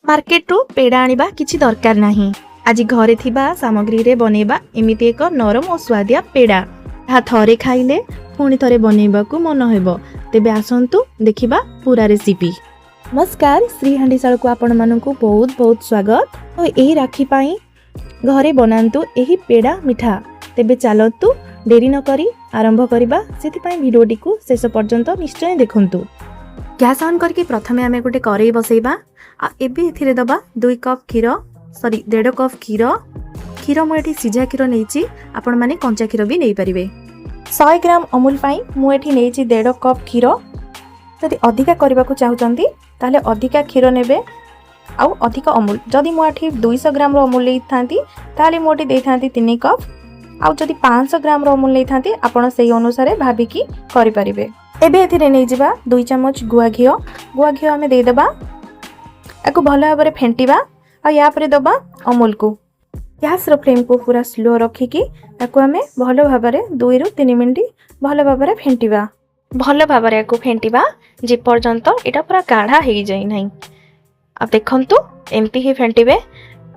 ମାର୍କେଟରୁ ପେଡ଼ା ଆଣିବା କିଛି ଦରକାର ନାହିଁ। ଆଜି ଘରେ ଥିବା ସାମଗ୍ରୀରେ ବନେଇବା ଏମିତି ଏକ ନରମ ଓ ସୁଆଦିଆ ପେଡ଼ା, ତାହା ଥରେ ଖାଇଲେ ପୁଣି ଥରେ ବନେଇବାକୁ ମନ ହେବ। ତେବେ ଆସନ୍ତୁ ଦେଖିବା ପୁରା ରେସିପି। ନମସ୍କାର, ଶ୍ରୀ ହାଣ୍ଡିଶାଳକୁ ଆପଣମାନଙ୍କୁ ବହୁତ ବହୁତ ସ୍ୱାଗତ। ଓ ଏହି ରାକ୍ଷୀ ପାଇଁ ଘରେ ବନାନ୍ତୁ ଏହି ପେଡ଼ା ମିଠା। ତେବେ ଚାଲନ୍ତୁ, ଡେରି ନକରି ଆରମ୍ଭ କରିବା। ସେଥିପାଇଁ ଭିଡ଼ିଓଟିକୁ ଶେଷ ପର୍ଯ୍ୟନ୍ତ ନିଶ୍ଚୟ ଦେଖନ୍ତୁ। ଗ୍ୟାସ୍ ଅନ୍ କରିକି ପ୍ରଥମେ ଆମେ ଗୋଟେ କରେଇ ବସେଇବା। ଆଉ ଏବେ ଏଥିରେ ଦେବା 2 କପ୍ କ୍ଷୀର, ସରି, 1.5 କପ୍ କ୍ଷୀର। କ୍ଷୀର ମୁଁ ଏଠି ସିଝା କ୍ଷୀର ନେଇଛି, ଆପଣମାନେ କଞ୍ଚା କ୍ଷୀର ବି ନେଇପାରିବେ। 100 ଗ୍ରାମ ଅମୁଲ ପାଇଁ ମୁଁ ଏଠି ନେଇଛି 1.5 କପ୍ କ୍ଷୀର। ଯଦି ଅଧିକା କରିବାକୁ ଚାହୁଁଛନ୍ତି, ତାହେଲେ ଅଧିକା କ୍ଷୀର ନେବେ ଆଉ ଅଧିକ ଅମୁଲ। ଯଦି ମୁଁ ଏଠି 200 ଗ୍ରାମର ଅମୁଲ ନେଇଥାନ୍ତି, ତାହେଲେ ମୁଁ ଏଠି ଦେଇଥାନ୍ତି 3 କପ୍। ଆଉ ଯଦି 500 ଗ୍ରାମର ଅମୁଲ ନେଇଥାନ୍ତି, ଆପଣ ସେଇ ଅନୁସାରେ ଭାବିକି କରିପାରିବେ। ଏବେ ଏଥିରେ ନେଇଯିବା 2 ଚାମଚ ଗୁଆ ଘିଅ। ଗୁଆ ଘିଅ ଆମେ ଦେଇଦେବା। ଏହାକୁ ଭଲ ଭାବରେ ଫେଣ୍ଟିବା ଆଉ ୟା ପରେ ଦେବା ଅମୁଲକୁ। ଗ୍ୟାସ୍ର ଫ୍ଲେମ୍କୁ ପୁରା ସ୍ଲୋ ରଖିକି ତାକୁ ଆମେ ଭଲ ଭାବରେ 2ରୁ 3 ମିନିଟ୍ ଭଲ ଭାବରେ ଫେଣ୍ଟିବା। ଭଲ ଭାବରେ ଏହାକୁ ଫେଣ୍ଟିବା, ଯେପର୍ଯ୍ୟନ୍ତ ଏଇଟା ପୁରା ଗାଢ଼ା ହେଇଯାଇ ନାହିଁ। ଆଉ ଦେଖନ୍ତୁ, ଏମିତି ହିଁ ଫେଣ୍ଟିବେ।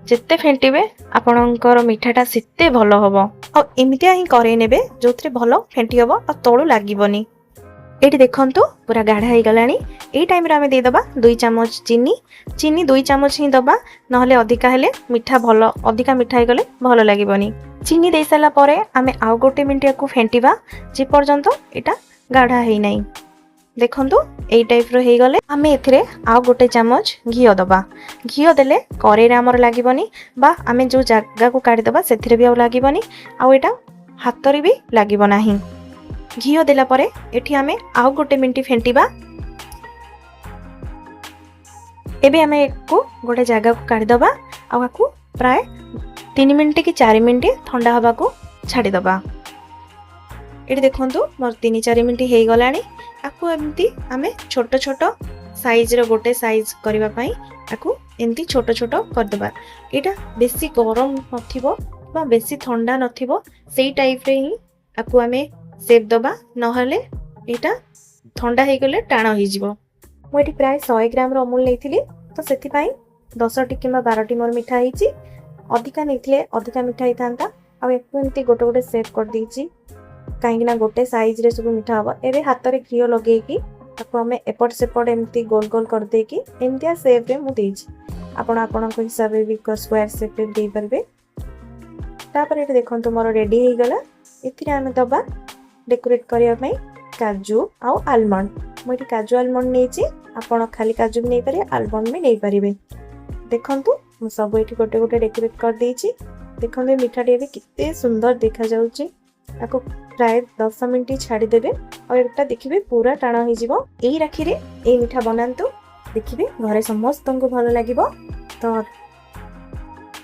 ଯେତେ ଫେଣ୍ଟିବେ, ଆପଣଙ୍କର ମିଠାଟା ସେତେ ଭଲ ହେବ। ଆଉ ଏମିତିଆ ହିଁ କରେଇ ନେବେ, ଯେଉଁଥିରେ ଭଲ ଫେଣ୍ଟି ହେବ ଆଉ ତଳୁ ଲାଗିବନି। ଏଇଠି ଦେଖନ୍ତୁ, ପୁରା ଗାଢ଼ା ହେଇଗଲାଣି। ଏଇ ଟାଇମ୍ରେ ଆମେ ଦେଇଦେବା 2 ଚାମଚ ଚିନି। ଚିନି 2 ଚାମଚ ହିଁ ଦେବା, ନହେଲେ ଅଧିକା ହେଲେ ମିଠା ଭଲ, ଅଧିକା ମିଠା ହେଇଗଲେ ଭଲ ଲାଗିବନି। ଚିନି ଦେଇସାରିଲା ପରେ ଆମେ ଆଉ 1 ମିନିଟ୍ ୟାକୁ ଫେଣ୍ଟିବା, ଯେପର୍ଯ୍ୟନ୍ତ ଏଇଟା ଗାଢ଼ା ହେଇନାହିଁ। ଦେଖନ୍ତୁ, ଏଇ ଟାଇପ୍ର ହେଇଗଲେ ଆମେ ଏଥିରେ ଆଉ 1 ଚାମଚ ଘିଅ ଦେବା। ଘିଅ ଦେଲେ କରେଇରେ ଆମର ଲାଗିବନି ବା ଆମେ ଯେଉଁ ଜାଗାକୁ କାଢ଼ିଦେବା, ସେଥିରେ ବି ଆଉ ଲାଗିବନି, ଆଉ ଏଇଟା ହାତରେ ବି ଲାଗିବ ନାହିଁ। ଘିଅ ଦେଲା ପରେ ଏଠି ଆମେ ଆଉ 1 ମିନିଟ୍ ଫେଣ୍ଟିବା। ଏବେ ଆମେ ଏକୁ ଗୋଟେ ଜାଗାକୁ କାଢ଼ିଦେବା ଆଉ ଆକୁ ପ୍ରାୟ 3 ମିନିଟ୍ କି 4 ମିନିଟ୍ ଥଣ୍ଡା ହେବାକୁ ଛାଡ଼ିଦେବା। ଏଠି ଦେଖନ୍ତୁ, ମୋର 3-4 ମିନିଟ୍ ହେଇଗଲାଣି। ଆକୁ ଏମିତି ଆମେ ଛୋଟ ଛୋଟ ସାଇଜ୍ର, ଗୋଟେ ସାଇଜ୍ କରିବା ପାଇଁ ଆକୁ ଏମିତି ଛୋଟ ଛୋଟ କରିଦେବା। ଏଇଟା ବେଶୀ ଗରମ ନଥିବ ବା ବେଶୀ ଥଣ୍ଡା ନଥିବ, ସେଇ ଟାଇପ୍ରେ ହିଁ ଆକୁ ଆମେ ସେପ୍ ଦେବା। ନହେଲେ ଏଇଟା ଥଣ୍ଡା ହେଇଗଲେ ଟାଣ ହେଇଯିବ। ମୁଁ ଏଠି ପ୍ରାୟ 100 ଗ୍ରାମର ଅମୁଲ ନେଇଥିଲି, ତ ସେଥିପାଇଁ 10ଟି କିମ୍ବା 12ଟି ମୋର ମିଠା ହେଇଛି। ଅଧିକା ନେଇଥିଲେ ଅଧିକା ମିଠା ହେଇଥାନ୍ତା। ଆଉ ଏକୁ ଏମିତି ଗୋଟେ ଗୋଟେ ସେପ୍ କରିଦେଇଛି, କାହିଁକିନା ଗୋଟେ ସାଇଜ୍ରେ ସବୁ ମିଠା ହେବ। ଏବେ ହାତରେ ଘିଅ ଲଗେଇକି ତାକୁ ଆମେ ଏପଟ ସେପଟ ଏମିତି ଗୋଲ ଗୋଲ କରିଦେଇକି ଏମିତିଆ ସେପ୍ରେ ମୁଁ ଦେଇଛି। ଆପଣ ଆପଣଙ୍କ ହିସାବରେ ବି ସ୍କୋୟାର ସେପ୍ରେ ବି ଦେଇପାରିବେ। ତାପରେ ଏଠି ଦେଖନ୍ତୁ, ମୋର ରେଡ଼ି ହେଇଗଲା। ଏଥିରେ ଆମେ ଦେବା ଡେକୋରେଟ୍ କରିବା ପାଇଁ କାଜୁ ଆଉ ଆଲମଣ୍ଡ। ମୁଁ ଏଠି କାଜୁ ଆଲମଣ୍ଡ ନେଇଛି। ଆପଣ ଖାଲି କାଜୁ ବି ନେଇପାରିବେ, ଆଲମଣ୍ଡ ବି ନେଇପାରିବେ। ଦେଖନ୍ତୁ, ମୁଁ ସବୁ ଏଠି ଗୋଟେ ଗୋଟେ ଡେକୋରେଟ୍ କରିଦେଇଛି। ଦେଖନ୍ତୁ, ଏ ମିଠାଟି ଏବେ କେତେ ସୁନ୍ଦର ଦେଖାଯାଉଛି। ତାକୁ ପ୍ରାୟ 10 ମିନିଟ୍ ଛାଡ଼ିଦେବେ ଆଉ ଏଇଟା ଦେଖିବେ ପୁରା ଟାଣ ହେଇଯିବ। ଏଇ ରାକ୍ଷୀରେ ଏଇ ମିଠା ବନାନ୍ତୁ, ଦେଖିବେ ଘରେ ସମସ୍ତଙ୍କୁ ଭଲ ଲାଗିବ।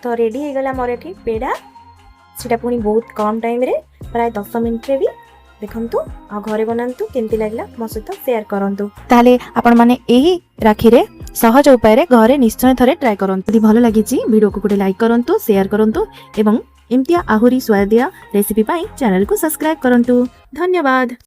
ତ ରେଡ଼ି ହେଇଗଲା ମୋର ଏଠି ପେଡ଼ା। ସେଟା ପୁଣି ବହୁତ କମ୍ ଟାଇମ୍ରେ, ପ୍ରାୟ 10 ମିନିଟ୍ରେ ବି। ଦେଖନ୍ତୁ ଆଉ ଘରେ ବନାନ୍ତୁ। କେମିତି ଲାଗିଲା, ମୋ ସହିତ ସେୟାର କରନ୍ତୁ। ତାହେଲେ ଆପଣମାନେ ଏହି ରାକ୍ଷୀରେ ସହଜ ଉପାୟରେ ଘରେ ନିଶ୍ଚୟ ଥରେ ଟ୍ରାଏ କରନ୍ତୁ। ଯଦି ଭଲ ଲାଗିଛି, ଭିଡ଼ିଓକୁ ଗୋଟେ ଲାଇକ୍ କରନ୍ତୁ, ସେୟାର କରନ୍ତୁ ଏବଂ ଏମିତିଆ ଆହୁରି ସୁଆଦିଆ ରେସିପି ପାଇଁ ଚ୍ୟାନେଲକୁ ସବସ୍କ୍ରାଇବ୍ କରନ୍ତୁ। ଧନ୍ୟବାଦ।